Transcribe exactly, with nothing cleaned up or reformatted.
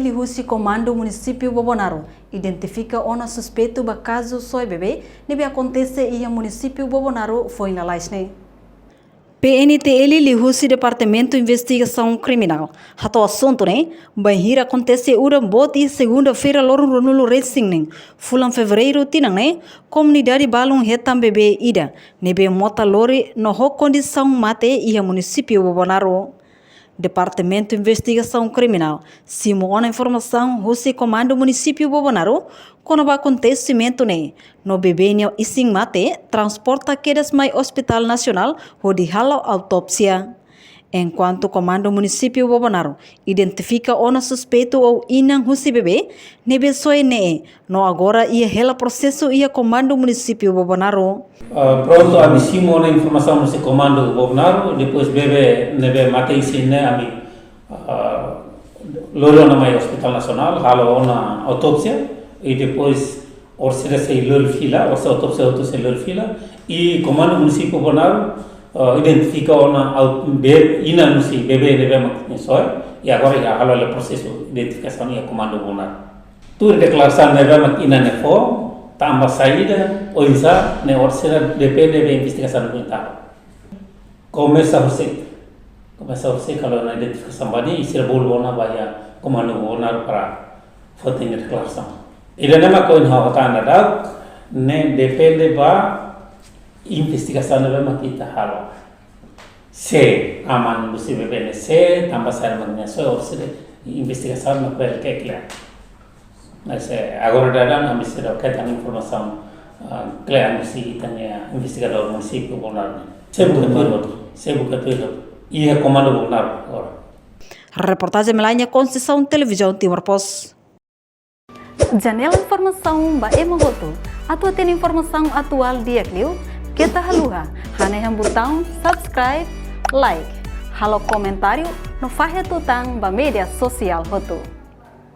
liuhusi Komandu Munisípiu Bobonaro identifika ona suspeitu ba kazu soe bebé ne'ebé akontese iha Munisípiu Bobonaro foin lalais ne'e. P N T L liuhusi Departamentu Investigasaun Kriminál hato'o asuntu ne'e bainhira akontese udan boot iha segunda-feira loron ruanulu-resin-neen fulan Fevereiru tinan ne'e, komunidade balun hetan bebé ida ne'ebé mota lori no ho kondisaun mate iha Munisípiu Bobonaro. Departamentu Investigasaun Kriminál simu ona informasaun husi Komandu Munisípiu Bobonaro kona-ba akontesimentu ne'e, no bebé nia isin mate transporta kedas mai Hospital Nasionál hodi halo autópsia. Enkuantu Komandu Munisípiu Bobonaro identifika ona suspeitu ou inan husi bebé ne'ebé soe ne'e, no agora iha hela prosesu iha Komandu Munisípiu Bobonaro. Ah, prontu, ami simu ona informasaun husi Komandu Bobonaro, depois bebé ne'ebé mate isin ne'e ami, ah, lori ona mai Hospital Nasionál, halo ona autópsia, i depois orsida sei lori fila, orsida autópsia hotu sei lori fila, i Komandu Munisípiu Bobonaro, ah, identifika ona au-, be-, inan husi bebé ne'ebé mak nia soe, i agora iha halo hela prosesu identifikasaun iha Komandu Bobonaro. Tuir deklarasaun ne'ebé mak inan ne'e fó, tanba saida, oinsá, ne'e orsida depende ba investigasaun ne'ebé ita halo. Komesa husi, komesa husi kalau na identifikasaun ba nia, i sira bolu ona ba iha Komandu Bobonaro para foti nia deklarasaun. Ida-ne'e mak ohin ha'u hatán daudauk, ne'e depende ba investigasaun ne'ebé mak ita halo. Se aman husi bebé ne'e sé, tanba saida mak nia soe, orsida investigasaun mak bele ke klara. Mas, eh, agora daudaun ami seidauk hetan informasaun, ah, klara husi ita-nia investigadór Munisípiu Bobonaro. Sei buka tuir hotu, sei buka tuir hotu. Iha Komandu Bobonaro agora. Reportajen Melania Conceição, Televizaun Timor Post. Janela informasaun ba ema hotu. Atu hatene informasaun atuál di'ak liu, keta haluha hanehan butaun subscribe, like, halo komentáriu no fahe tutan ba média sosiál hotu.